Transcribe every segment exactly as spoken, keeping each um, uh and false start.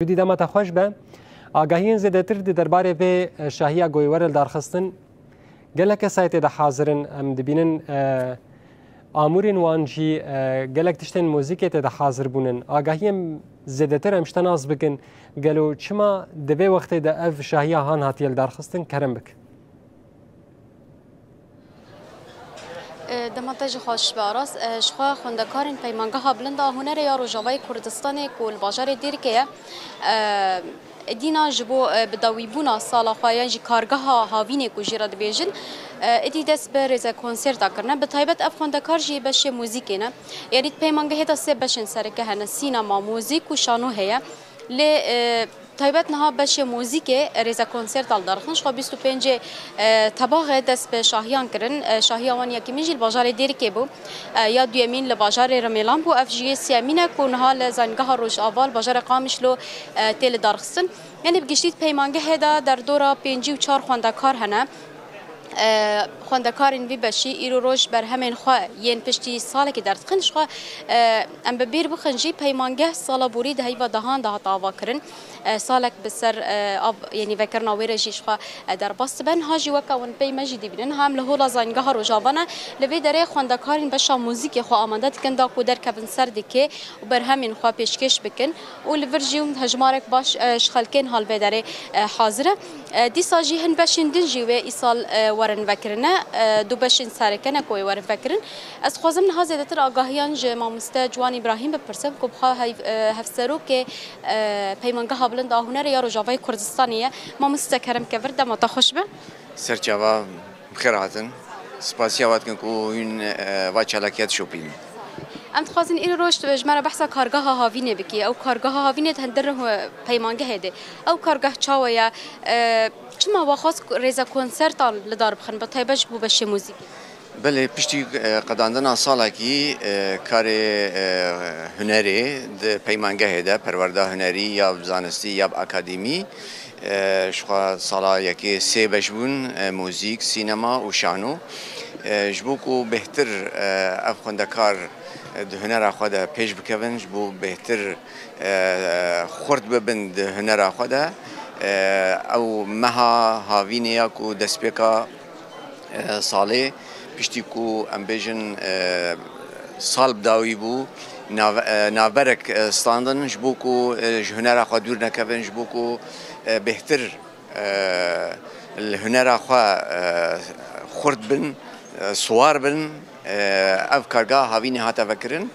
Dî dema te xweş be. Agahiyên zêdetir di derbarê vê, e, şahiya ku were lidarxistin gelek kesayê tê de hazir in. Em dibînin, e, amûrên wan jî, e, gelek tiştên muzîkê tê de hazir bûnin. Agahiyên zêdetir em ji te nas bikin. Gelo çima di vê wextê de ev şahiya han hatiye lidarxistin? Kerem bik. E, dema te jî xweş be Aras. E, ji xwe xwendekarên Peymangeha Bilind a Hunerê ya Rojavayê Kurdistanê ku li bajarê Dêrikê ye, e, dîna ji bo, e, bidawîbûna sala xwe yan jî kargeha havînê ku jê re dibêjin, e, êdî dest bi rêze konserta kirine. Bi taybet ev xwendekar jî beşê muzîkê ne. Yanî di peymangehê de sê beşên sereke hene, sînema, muzîk û şano heye. Lê, e, taybet niha beşê muzîkê rêze konserta li dar dixin. Ji xwe bîst û pêncê, e, tebaxê dest bi şahiyan kirin. E, şahiya wan yekemîn jî li bajarê Dêrikê bû. E, ya duyemîn li bajarê Rimêlan bû. Ev jî yê siyemîn e ku niha li Zanîngeha Rojava li bajarê Qamişlo, e, tê lidarxistin. Yanî bi giştî di peymangehê de derdora pêncî û çar xwendekar hene. E, xwendekarên vî beşî îro roj berhemên xwe yên piştî salekê derdixin. Ji xwe, e, em bi bîr bixin jî, peymangeh sala borî di heyva dehan de hat avakirin. E, salek bi ser, e, av, yanî vekirina wê re jî ji xwe, e, derbas dibe. Niha jî weke hûn pey me jî dibînin, niha em li Hola Zanîngeha Rojava ne. Li vê derê xwendekarên beşa muzîkê xwe amade dikin da ku derkevin ser dikê û berhemên xwe pêşkêş bikin. Û li vir jî hejmarek baş, e, ji xelkên hal vê derê, e, hazir e. E, dîsa jî hin beşên din jî wê îsal, e, werin vekirine. E, du beşên sereke ne ku wê werin vekirin. Ez dixwazim niha zêdetir agahiyan ji mamoste Ciwan Îbrahîm bipirsim ku bi xwe heyv-, e, hevserokê, e, Peymangeha Bilind a Hunerê ya Rojavayê Kurdistanê ye. Mamoste kerem ke vir, dema te xweş be. Serçava. Bi xêr hatin. Spasiya we dikin ku hûn, e, va çalakiya dişopînin. Em dixwazin îro roj tu ji me re behsa kargeha havînê bikî. Ew kargeha havînê di hundir hu-, peymangehê de. Ew kargeh çawa ye? E, çima we xwest rêze konsertan li dar bixin, bi taybet ji bo beşê muzîkê? Belê, piştî, e, qedandina salekî, e, karê, e, hunerê di peymangehê de, perwerda hunerî ya bi zanistî ya bi akademî, E, ji xwe sala yekê sê beş bûn, e, muzîk, sînema û şano. E, ji bo ku bêhtir, e, ev xwendekar, e, di hunera xwe de pêş bikevin, ji bo bêhtir, e, xurt bibin di hunera xwe de, e, ew meha havînê ya ku destpêka e, salê, piştî ku em bêjin, e, sal bi dawî bû, nav-, e, navberek, e, standin, ji bo ku, e, ji hunera xwe dûr nekevin, ji bo ku, e, bêhtir, e, li hunera xwe, e, xurt bin, e, siwar bin, e, ev kargeha havînê hate vekirin.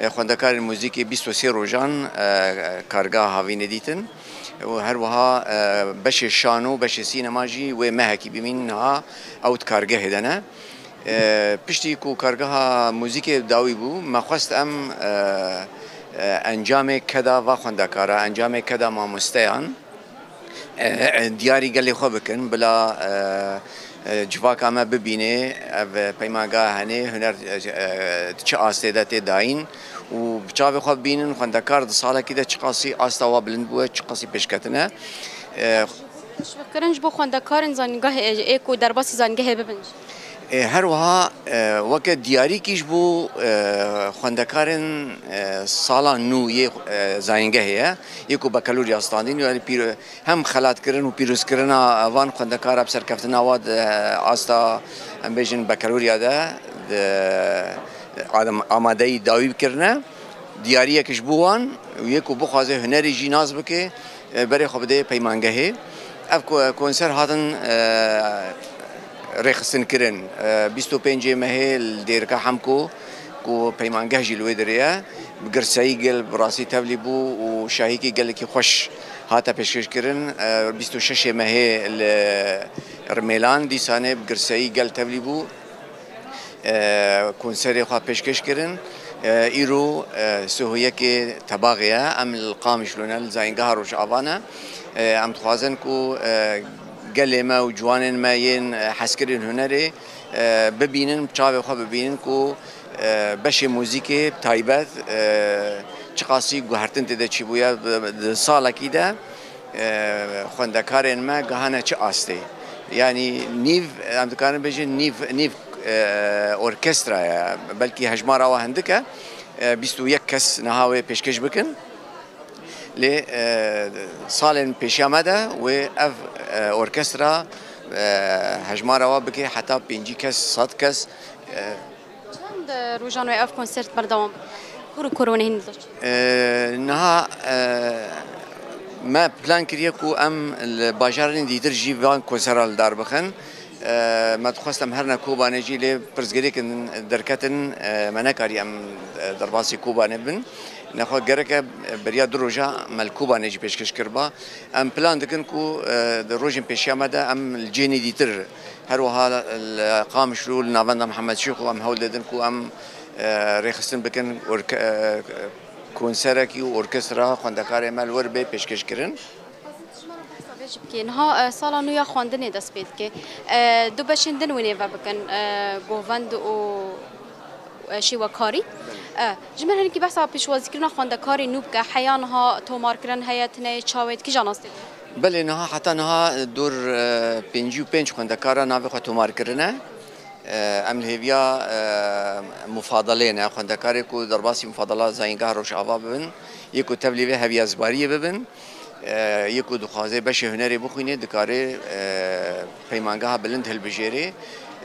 E, xwendekarên muzîkê bîst û sê rojan, e, kargeha havînê dîtin. Û her wiha, e, beşê şano, beşê sînema jî wê mehekî bimîn niha ew di kargehê de ne. E, piştî ku kargeha muzîkê dawî bû, me xwest em, e, e, encamê keda va xwendekara, encamê keda mamosteyan, e, e, diyarî gelê xwe bikin, bila, e, e, civaka me bibîne, ev, e, peymangeha henê, huner, e, e, di çi astê de tê dayîn û bi çavê xwe bibînin xwendekar di salekî de çiqasî asta wa bilind bûye, çiqasî pêşketine. E, Teşwîqkirin ji bo xwendekarên zanîngehê, ê ku derbasî zanîngehê bibin jî. E, her wiha, e, weke diyarîkî ji bo, e, xwendekarên, e, sala nû yê, e, zanîngehê ye, yê ku bekelorya standîn, yanî pîr-, hem xelatkirin û pîrozkirina van xwendekara bi serkeftina wa di asta, em bêjin, bekeloriya de, di, adam-, amadeyî dawî kirine. Diyariyek ji bo wan û yê ku bixwaze hunerê jî nas bike, e, berê xwe bide peymangehê. Ev ko-, konser hatin, e, rêxistinkirin. E, bîst û pêncê mehê li Dêrika Hemko ku peymangeh jî li wê derê ye, bi girseyî gel bi rastî tevlî bû û şahîkî gelekî xweş hate pêşkêşkirin. E, bîst û şeşê mehê li Rimêlan dîsanê bi girseyî gel tevlî bû. E, konserê xwe pêşkêş kirin. E, îro, e, sih û yekê tebaxê ye. Em li Qamişlo ne, li Zayîngeha Rojava ne. E, em dixwazin ku, e, gelê me û ciwanên me yên, e, hezkirên hunerê, e, bibînin, çavê xwe bibînin ku, e, beşê muzîkê bi taybet, e, çiqasî guhertin tê de çîbûye, di, di salekî de, e, xwendekarên me gihane çi astê. Yanî nîv, em dikarin bêjin nîv, nîv, e, orkestra ye. Belkî hejmara wa hindik e. E, bîst û yek kes niha wê pêşkêş bikin. Lê e, salên pêşiya me de wê ev e, orkestra e, hejmara wa bike heta pêncî kes, sed kes. E, Çend e, rojan wê ev konsert berdewam bike? Kur û kur hûn hîn diçin? E, niha e, me plan kiriye ku em li bajarên dîtir jî van konsera li dar bixin. E, me dixwest em herine Kobanê jî lê pirsgirêkin derketin, e, me nekarî em e, derbasî Kobanê bin. Nexwe gereke beriya du roja me li Kobanê jî pêşkeş kiriba. Em plan dikin ku e, di rojên pêşiya me de em li cênî dîtir, her wiha li Qamişlo, li navenda Mihemed Şêxo em hewl didin ku em e, rêxistin bikin, orke-, e, konserekî û orkestra xwendekarê me li wir bê pêşkeş kirin. Behsa vê jî bikê. Niha e, sala nû ya xwendinê dest pê dike. E, du beşên din wê nêve bikin. E, govend û e, şêwekarî. E, ji me hinekî behsa pêşwazîkirina xwendekarê nû bike. Heya niha tomarkirin heye, tune yê çawê, di kîjan astê de? Belê, niha, heta niha e, dor e, pêncî û pênc xwendekara navê xwe tomar kirine. E, em li hêviya e, mufadalê ne, xwendekarê ku derbasî mufadala Zayîngeha Rojava bibin, yê ku tevlî vê heviyazbariyê bibin, e, yê ku dixwaze beşê hunerê bixwîne, dikare e, peymangeha bilind hilbijêrê.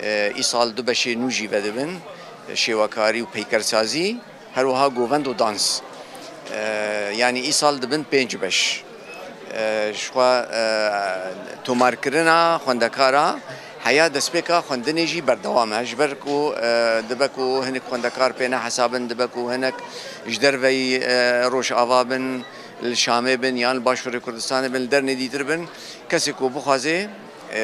E, îsal du beşê nû jî vedibin, şêwekarî û peykersazî, her wiha govend û dans. E, yanî îsal dibin pênc beş. E, ji xwe e, tomarkirina xwendekara heya destpêka xwendinê jî berdewam e. Ji ber ku e, dibe ku hinek xwendekar pê nehesabin, dibe ku hinek ji derveyî e, Rojava bin, li Şamê bin, yan li Başûrê Kurdistanê bin, li dernê dîtir bin, kesê ku bixwaze e,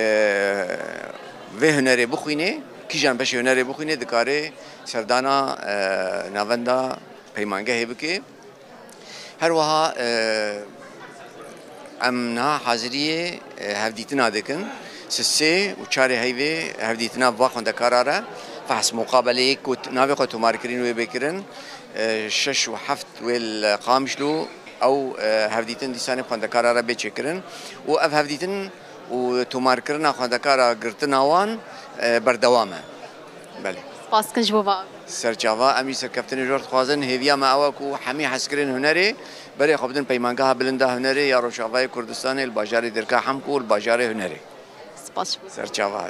vê hunerê bixwînê, kîjan beşê hunerê bixwînê, dikare serdana e, navenda peymangehê bike. Her wiha e, em niha haziriyê e, hevdîtina dikin. Sisê û çarê heyvê hevdîtina va xwendekara re, fehs muqabeleyê ku t- navê xwe tomarkirin wê bê kirin. E, şeş û heft wê li Qamişlo ew e, hevdîtin dîsanê xwendekara re bê çêkirin û ev hevdîtin û tomarkirina xwendekara girtina wan e, berdewam e. Belê. Spas dikin ji bo va. Serçava, em jî serkeftinê ji we re dixwazin. Hêviya me ew e ku hemî hezkirên hunerê berê xwe bidin Peymangeha Bilind a Hunerê ya Rojavayê Kurdistanê li bajarê Dêrka Hemk û li bajarê hunerê. Spas ji bo. Serçava.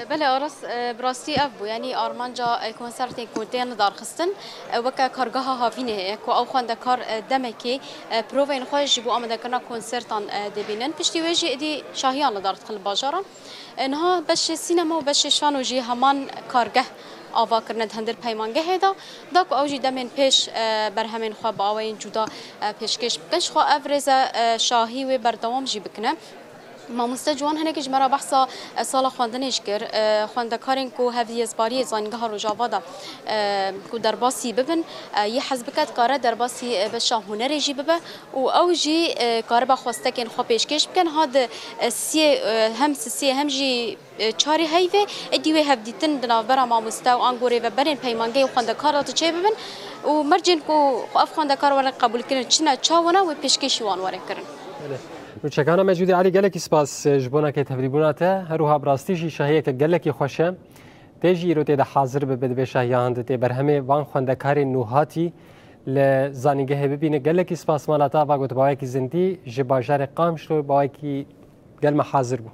E, belê Aras, e, bi rastî ev bû. Yanî armanca e, konsertên ku tên li dar xistin, e, weke kargeha havînê heye ku ew xwendekar e, demekê e, proveyên xwe ji bo amadekirina konsertan e, dibînin. Piştî wê jî êdî şahiyan li dar dixin li bajaran. E, niha beşê sînema û beşê şano jî heman kargeh ava kirine di hundir peymangehê de, da ku ew jî demên pêş e, berhemên xwe bi awayên cuda e, pêşkêş bikin. Ji xwe ev rêze e, şahî wê berdewam jî bikine. Mamoste Ciwan hinekî ji me re behsa e, sala xwendinê jî kir. E, xwendekarên ku hevdiyezbariyê Zanîngeha Rojava de e, ku derbasî bibin, e, yê hez bike dikare derbasî e, beşa hunerê jî bibe û ew jî e, karibe xwestekên xwe pêşkêş bikin. Ha di e, siyê, e, hem sisiyê hem jî e, çarê heyvê, êdî wê hevdîtin di navbera mamoste û ango rêveberên peymangehê û xwendekar de çêbibin û mercên ku ev xwendekar werin qebûlkirin çi ne, ça wana wê pêşkêşî wan were kirin. Belê. Nûçekana Mecûdê Elî, gelekî spas ji bona kêtevlîbûna te. Her wiha bi rastî jî şahiyeke gelekî xweş e. Tê jî îro tê de hazir bibe, dibê şahiya hin didê berhemê van xwendekarên nûhatî li zanîngehê bibîne. Gelekî spas mala te, ava got bi awayekî zindî ji bajarê Qamişlo bi awayekî gel me hazir bû.